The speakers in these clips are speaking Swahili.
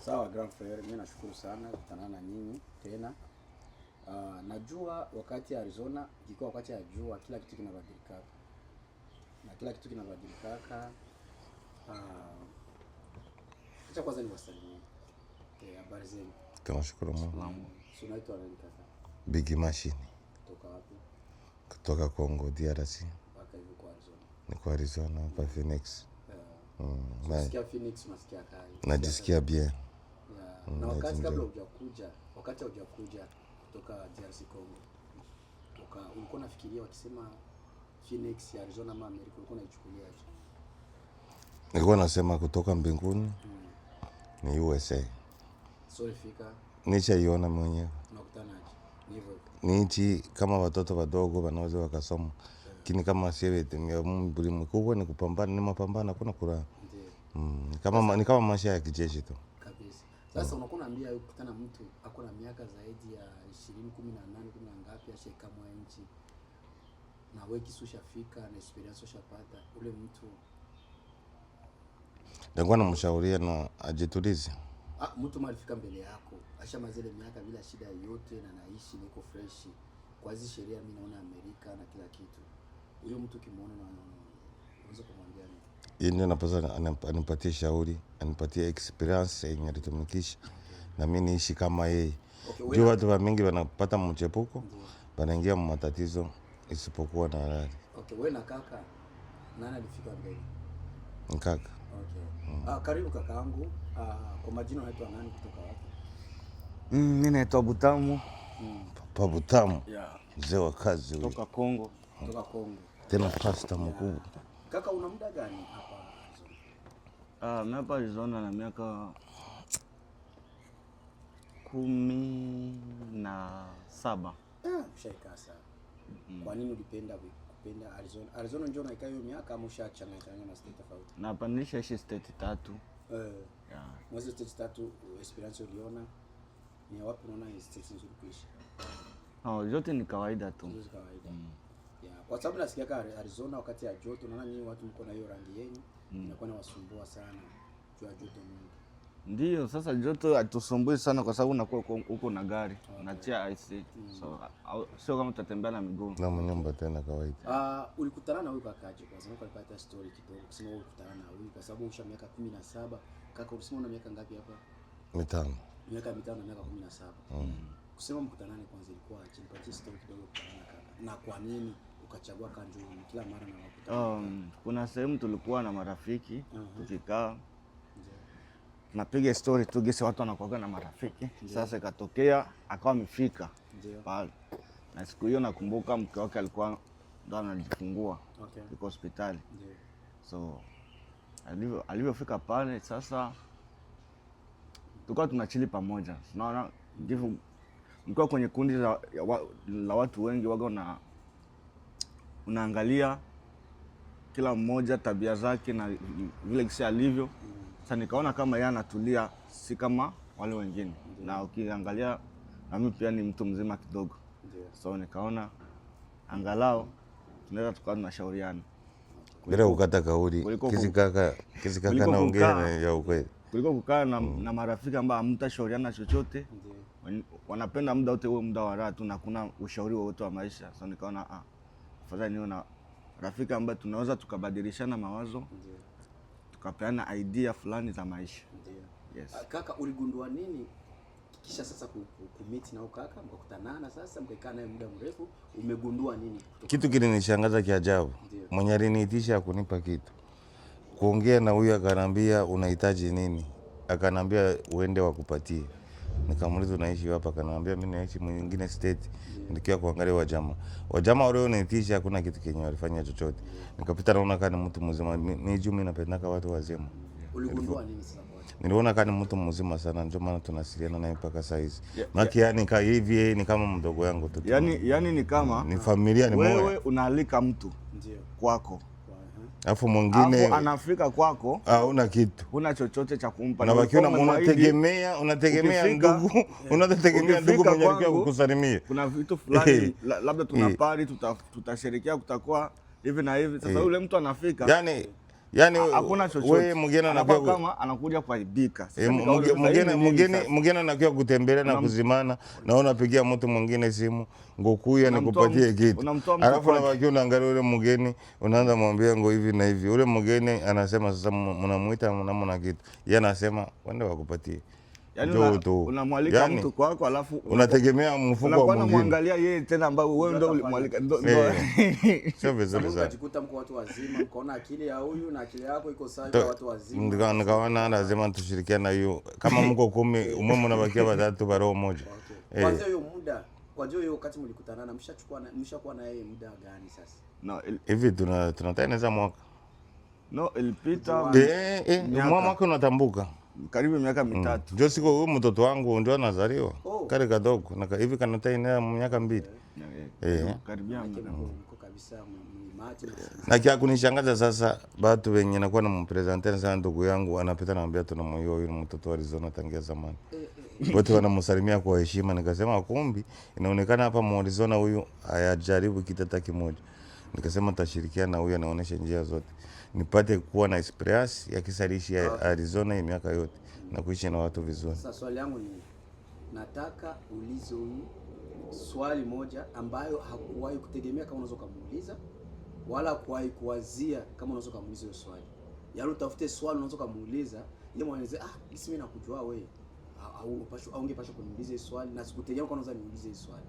Sawa grand frère, mimi nashukuru sana kukutana na nyinyi tena. Najua wakati Arizona ikiwa wakati ya jua kila kitu kinabadilika na kila kitu kinabadilikaka. Acha kwanza niwasalimie. Habari zenu? Tunashukuru Mungu. Si unaitwa nani kaka? Big Machine. Kutoka wapi? Kutoka Congo DRC. Mpaka hivi kwa Arizona. Niko Arizona hapa Phoenix. Unasikia Phoenix, unasikia kali. Najisikia bien. Yeah. Na wakati Najienjoy. kabla hujakuja, wakati hujakuja kutoka DRC Congo, ulikuwa unafikiria wakisema Phoenix, Arizona ama Amerika, ulikuwa unaichukuliaje? Nilikuwa nasema kutoka mbinguni ni USA. Sorry fika Nishaiona mwenyewe. unakutanaje? Ni hivyo. Ni nchi kama watoto wadogo wanaweza wakasoma, lakini kama siewe mli mkubwa ni kupambana, ni mapambano, hakuna kuraha. Ndio. Ni kama maisha ya kijeshi tu. Kabisa. Sasa unakuwa unaambia ukutana mtu ako na miaka zaidi ya 20, 18, 10 na ngapi ashaikamwa nchi na wewe kisu ushafika na experience ushapata, ule mtu Nilikuwa namshauria na ajitulize. Mtu malifika mbele yako ashamaliza ile miaka bila shida yoyote na naishi niko fresh kwa hizi sheria, mimi naona Amerika na kila kitu. Huyo mtu ukimwona na unaweza kumwambia nini? Yeye ndio anapaswa anipatie shauri, anipatie experience yenye alitumikisha na mimi niishi kama yeye. Okay, Juu watu wa mingi wanapata mchepuko, wanaingia matatizo isipokuwa na halali. Okay, wewe na kaka nani alifika mbele? Ni kaka. Okay. Karibu kakaangu. Kwa majina unaitwa nani kutoka wapi? Mimi naitwa Butamu. Papa Butamu. Yeah. Mzee wa kazi huyu. Kutoka Kongo. Kutoka Kongo. Tena pasta mkubwa. Kaka, una muda gani hapa Arizona? Mimi hapa Arizona na miaka 17. Ushaikaa sana. Kwa nini ulipenda kupenda Arizona? Arizona ndio unaikaa hiyo miaka ama ushachanganya na state tofauti? Na hapa nilishaishi state 3. Yeah. Mwezi state 3 experience uliona ni wapi unaona ni state nzuri kuishi? No, zote ni kawaida tu. Nzuri kawaida. Yeah, kwa sababu nasikia kama Arizona wakati ya joto naona nyinyi watu mko na hiyo rangi yenu inakuwa inawasumbua sana juu ya joto mingi. Ndio, sasa joto hatusumbui sana kwa sababu unakuwa uko na gari, unatia AC. So sio kama utatembea na miguu. Na mnyumba tena kawaida. Ulikutana na huyu kakaje kwanza? Niko alipata story kidogo kusema wewe ulikutana na huyu kwa sababu usha miaka 17. Kaka ulisema una miaka ngapi hapa? 5. Miaka 5 na miaka 17. Kusema mkutanane kwanza ilikuwa aje? Nipatie story kidogo kutana na kaka. Na kwa nini ukachagua Kanjo kila mara na wakutana? Kuna sehemu tulikuwa na marafiki tukikaa tunapiga story tu gesi watu wanakuwa na marafiki. Sasa ikatokea akawa amefika pale. Na siku hiyo nakumbuka mke wake alikuwa ndo anajifungua. Yuko hospitali. So alivyofika pale sasa tulikuwa tunachili pamoja. Unaona ndivyo mkiwa kwenye kundi la watu wengi waga unaangalia kila mmoja tabia zake na vile gisi alivyo. Sasa nikaona kama yeye anatulia si kama wale wengine. Na ukiangalia na mimi pia ni mtu mzima kidogo. So nikaona angalau tunaweza tukawa tunashauriana. Bila kukata kauli, kisi kaka naongea ya ukweli. Kuliko kukaa na marafiki ambao hamtashauriana chochote. Wanapenda muda wote huo muda wa raha tu na kuna ushauri wowote wa maisha. So nikaona afadhali niwe na rafiki ambaye tunaweza tukabadilishana mawazo, tukapeana idea fulani za maisha. Yes. Kaka, uligundua nini kisha sasa kumit na kaka, mkakutanana sasa mkakaa naye muda mrefu, umegundua nini? Kitu kilinishangaza kiajabu. Mwenye aliniitisha kunipa kitu. Kuongea na huyu akanambia unahitaji nini? Akanambia uende wakupatie. Nikamuuliza unaishi wapi? Akanambia mimi naishi mwingine state. Nikiwa kuangalia wajama. Wajama wale waniitisha hakuna kitu kenye walifanya chochote. Nikapita naona kama ni mtu mzima. Ni juu mimi napendaka watu wazima. Uligundua nini sasa? Niliona kama ni mtu mzima sana, ndio maana tunasiliana naye mpaka saa hizi. Maki yani ka hivi ni kama mdogo yangu tu. Yani ni kama ni familia ni moja. Wewe unaalika mtu kwako. Alafu mwingine Alafu anafika kwako, huna kitu. Huna chochote cha kumpa. Na wakiona Ulikuwa umemwahidi, unategemea ndugu ukifika mwenye alikuwa kwangu, kukusalimia. Kuna vitu fulani, labda tuna party, tutasherehekea, kutakuwa hivi na hivi. Sasa yule mtu anafika. Yaani Hakuna chochote. wewe mgeni Anakuwa anakuwa kama anakuja kuaibika. Sasa E, nikaona sasa hii ni nini mgeni sasa? mgeni anakuwa kutembelea na kuzimana na unapigia mtu mwingine simu ngokuya Unamtoa nikupatie kitu, unamtoa mtu alafu kwake. unabaki unaangalia ule mgeni, unaanza mwambia ngo hivi na hivi. Ule mgeni anasema sasa, mnamuita mnamna kitu, yeye anasema wende wakupatie. Yaani Njoo tu. unamwalika Yaani, mtu kwako alafu unategemea mfuko wa unakuwa mwingine, unamwangalia yeye tena ambao wewe ndio ulimwalika sio vizuri sana. Mkajikuta mko watu wazima, mkaona akili ya huyu na akili yako iko sawa kwa watu wazima. Nikaona lazima tushirikiane na hiyo, kama mko 10 umwe mnabakia watatu kwa roho moja. Okay. Kwanza hiyo muda, kwa hiyo wakati mlikutanana mshachukua mshakuwa na yeye muda gani sasa? No, Hivi tunatengeneza mwaka no, ilipita mwaka unatambuka karibu miaka 3. Ndio siku huyu mtoto wangu ndio anazaliwa. Oh. Kale kadogo na hivi kanatainea miaka 2. Karibia Mko kabisa mlimati. Na kia kunishangaza sasa watu wenye nakuwa nampresenter sana ndugu yangu anapita anambia tunamjua huyu mtoto wa Arizona tangia zamani. Wote wanamsalimia kwa heshima, nikasema kumbi inaonekana hapa mu Arizona huyu hayajaribu kitu hata kimoja. Nikasema tashirikiana na huyu anaonesha njia zote. Nipate kuwa na experience ya kisalishi ya Arizona ya miaka yote na kuishi na watu vizuri. Sasa swali yangu ni nataka ulize huyu swali moja ambayo hakuwahi kutegemea kama unaweza kumuuliza wala hakuwahi kuwazia kama unaweza kumuuliza hiyo swali. Yaani utafute swali unaweza kumuuliza, yeye mwenyewe ah, mimi nakujua wewe. Au ungepaswa kuniuliza hiyo swali na sikutegemea kama unaweza niulize hiyo swali.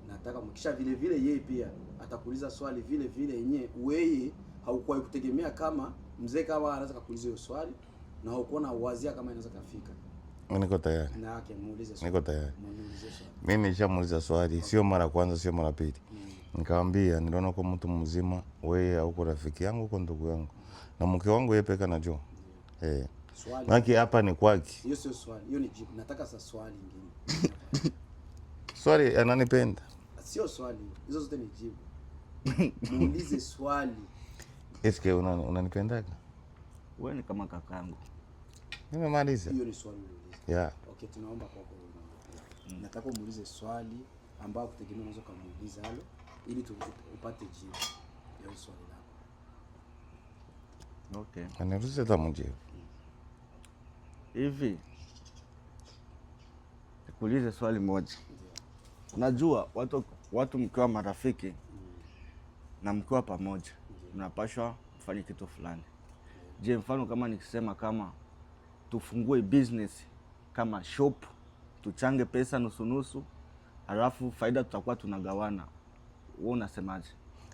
Nataka mkisha vile vile yeye pia atakuuliza swali vile vile yenyewe wewe haukuwahi kutegemea kama mzee kama anaweza kukuuliza hiyo swali na haukuwa na wazia kama inaweza kafika. Niko tayari. Na yake muulize swali. Niko tayari. Muulize swali. Mimi nishamuuliza swali, sio mara kwanza, sio mara pili. Nikamwambia niliona kwa mtu mzima, wewe hauko rafiki yangu, uko ndugu yangu. Na mke wangu yeye peke anajua. Swali. Maki hapa ni kwake. Hiyo sio swali, hiyo ni jibu. Nataka sasa swali lingine. Swali ananipenda. Sio swali, hizo zote ni jibu. Muulize swali. Eske unanipendaga? Wewe ni kama kakaangu. Nimemaliza. Hiyo ni swali uliuliza. Yeah. Okay, tunaomba kwako. Nataka umuulize swali ambao kutegemea unaweza kumuuliza halo ili upate jibu ya swali lako. Okay. Aniruhusu tamjibu. Hivi nikuulize swali moja. Unajua watu mkiwa marafiki na mkiwa pamoja mnapashwa mfanye kitu fulani. Je, mfano kama nikisema kama tufungue business kama shop, tuchange pesa nusu nusu, halafu faida tutakuwa tunagawana, wewe unasemaje?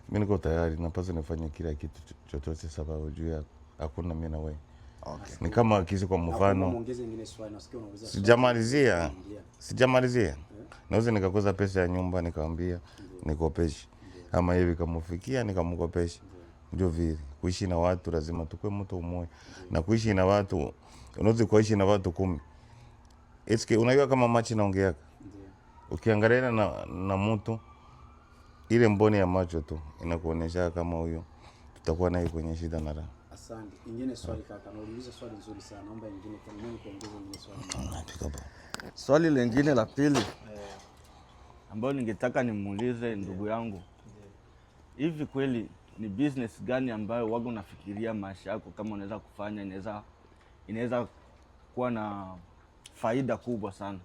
Mimi niko tayari, napaswa nifanye kila kitu chochote sababu juu ya hakuna mimi na wewe. Okay. Ni kama kisi kwa mfano. Muongeze nyingine swali, nasikia unauliza. Sijamalizia. Sijamalizia. Naweza nikakosa pesa ya nyumba nikamwambia nikopeshe. Ama hivi kamfikia nikamkopesha. Ndio vile kuishi na watu lazima tukue mtu mmoja. Na kuishi na watu unaweza kuishi na watu 10. Eske unajua kama macho inaongeaka? Ukiangalia na mtu ile mboni ya macho tu inakuonyesha kama huyo tutakuwa naye kwenye shida na raha. Asante. Ingine swali kaka, nauliza swali nzuri sana. Naomba ingine tena, mimi kuongeza ingine swali. Napika baba. Swali lingine la pili ambayo ningetaka nimuulize ndugu yangu. Hivi kweli ni business gani ambayo waga unafikiria maisha yako kama unaweza kufanya inaweza kuwa na faida kubwa sana?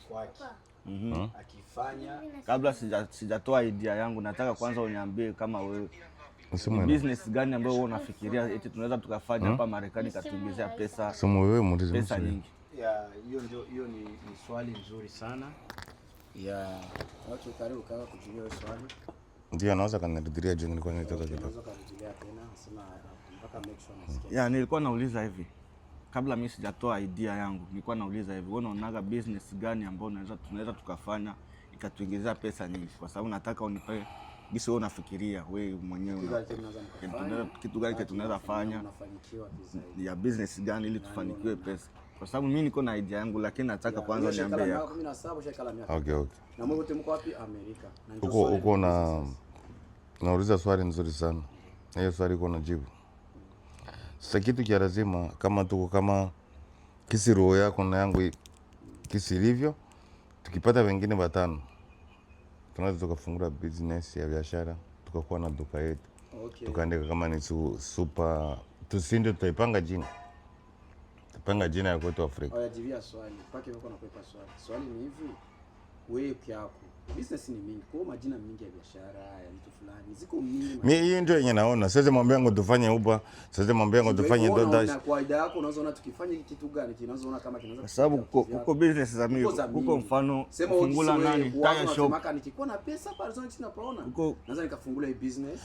Kwake. Akifanya kabla sijatoa idea yangu nataka kwanza uniambie kama wewe ni business gani ambayo wewe unafikiria eti tunaweza tukafanya hapa Marekani katuingizia pesa. Simu wewe muulize pesa nyingi. Ya hiyo ndio, hiyo ni swali nzuri sana. Ya okay, karibu kaka kujibu hiyo swali. Ndio naweza kanirudilia juu nilikuwa nilitoka kidogo. Naweza kanirudilia tena, nasema mpaka make sure nasikia. Ya nilikuwa nauliza hivi. Kabla mimi sijatoa idea yangu, nilikuwa nauliza hivi, wewe unaonaga business gani ambayo tunaweza tukafanya ikatuingizia pesa nyingi? Kwa sababu nataka unipe gisi wewe unafikiria wewe mwenyewe kitu gani tunaweza fanya ya business gani ili tufanikiwe pesa. Kwa sababu mimi niko na idea yangu lakini nataka kwanza niambie yako. Okay, okay. Na mwe mko wapi Amerika? Uko na nauliza swali nzuri sana. Hiyo swali iko na jibu. Sasa kitu kia lazima kama tuko kama kisi roho yako na yangu kisi ilivyo, tukipata wengine watano tunaweza tukafungua business ya biashara, tukakuwa na duka yetu. Okay. Tukaandika kama ni super tusinde, tutaipanga jina. Tupanga jina ya kwetu Afrika. Hawajibia swali. Pake wako nakwepa swali. Swali ni hivi, wewe kyako business ni mingi, kwa majina mingi ya biashara ya vitu fulani ziko mingi. Mi hii ndio yenye naona. Siwezi mwambia ngo tufanye Uber, siwezi mwambia ngo tufanye DoorDash. Kwa idea yako unaweza ona tukifanya hiki kitu gani kinaweza ona kama kinaweza Kwa sababu kuko business za mingi, kuko mfano kufungula nani tire shop. Nikikuwa na pesa pale zone tunapoona. Naweza nikafungula hii business.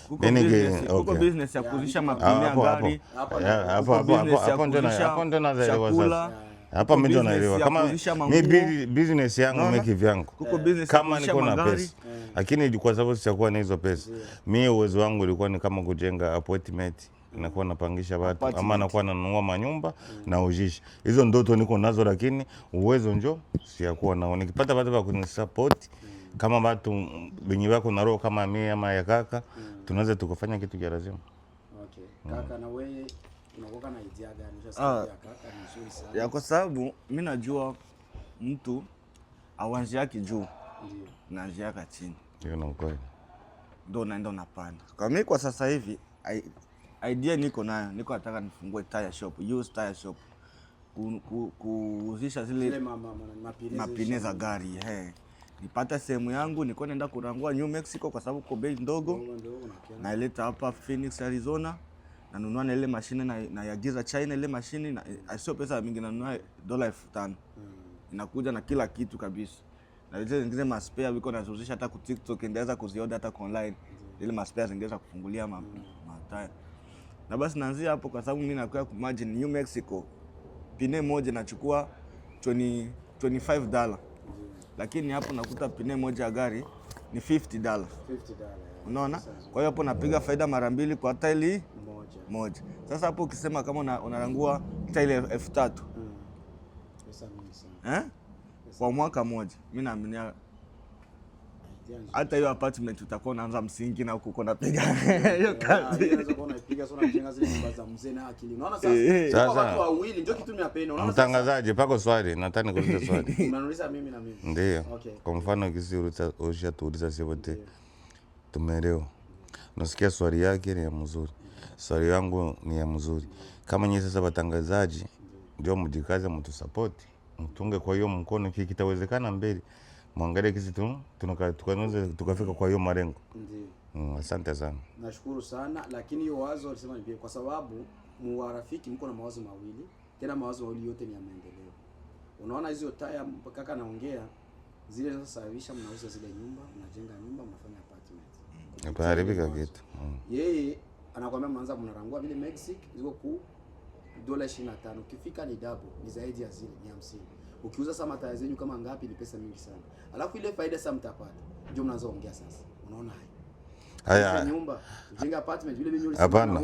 Kuko business ya kuuzisha mapine ya gari. Hapo hapo ndio naelewa sasa. Hapa mimi ndo naelewa kama mi business yangu mimi kivyangu kama niko na pesa, lakini kwa sababu sitakuwa na hizo pesa, mimi uwezo wangu ulikuwa ni kama kujenga apartment, nakuwa napangisha watu ama nakuwa nanunua manyumba na ujisha. Hizo ndoto niko nazo, lakini uwezo njo siyakuwa nao. Nikipata watu wa kunisupport kama watu wenye wako na roho kama mimi ama ya kaka, tunaweza tukafanya kitu cha lazima. Okay. Kaka, na wewe unakuwa na idea gani? Kaka ni nzuri sana. Ya, kwa sababu mimi najua mtu awanzi yake juu na njia yake chini. Ndio na ukweli. Ndio naenda unapanda. Kwa mimi kwa sasa hivi idea niko nayo, niko nataka nifungue tire shop, used tire shop. Kuuzisha zile mapine za gari, eh. Nipata sehemu yangu, niko naenda kurangua New Mexico kwa sababu kwa bei ndogo. Naileta hapa Phoenix, Arizona. Nanunua na ile mashine na yagiza China ile mashine na sio pesa mingi, nanunua $5,000. Inakuja na kila kitu kabisa. Na zile zingine ma spare wiko nazuzisha hata ku TikTok, ndaweza kuzioda hata kwa online. Ile ma spare zingeweza kufungulia mataya. Na basi naanzia hapo kwa sababu mimi nakuwa ku imagine New Mexico pine moja nachukua $25. Lakini hapo nakuta pine moja ya gari ni $50. $50. Unaona? Kwa hiyo hapo napiga faida mara mbili kwa taili moja. Sasa hapo ukisema kama unarangua taili 3,000. Pesa mingi sana. Eh? Kwa mwaka mmoja, mimi naaminia hata hiyo apartment utakuwa unaanza msingi na huko unapiga hiyo kazi. Unaweza kuwa unapiga sana unajenga zile nyumba za mzee na akili. Unaona sasa? Kwa watu wawili ndio kitu mimi napenda. Unaona sasa? Mtangazaji, pako swali, nataka nikuulize swali. Unaniuliza mimi na mimi. Ndio. Okay. Kwa mfano kisi ulishatuuliza sisi wote. Tumeelewa. Nasikia swali yake ni ya mzuri. Swali yangu ni ya mzuri. Kama nyinyi sasa watangazaji ndio mjikaze mtusupport, mtunge kwa hiyo mkono kitawezekana mbele. Mwangalie kisi tu tukafika kwa hiyo malengo. Ndio. Asante sana. Nashukuru sana, lakini hiyo wazo alisema ni kwa sababu muwarafiki mko na mawazo mawili, tena mawazo mawili yote ni ya maendeleo. Unaona hizo taya kaka naongea zile zinazosababisha mnauza zile nyumba, mnajenga nyumba, mnafanya apartment. Hapana kitu. Yeye anakuambia mnaanza mnarangua vile Mexico ziko ku $25, ukifika ni double, ni zaidi ya zile ni 50. Ukiuza sama taya zenyu kama ngapi ni pesa mingi sana. Alafu ile faida sasa mtapata. Ndio mnaanza ongea sasa. Unaona haya. Haya. Nyumba, jenga apartment vile mimi ulisema.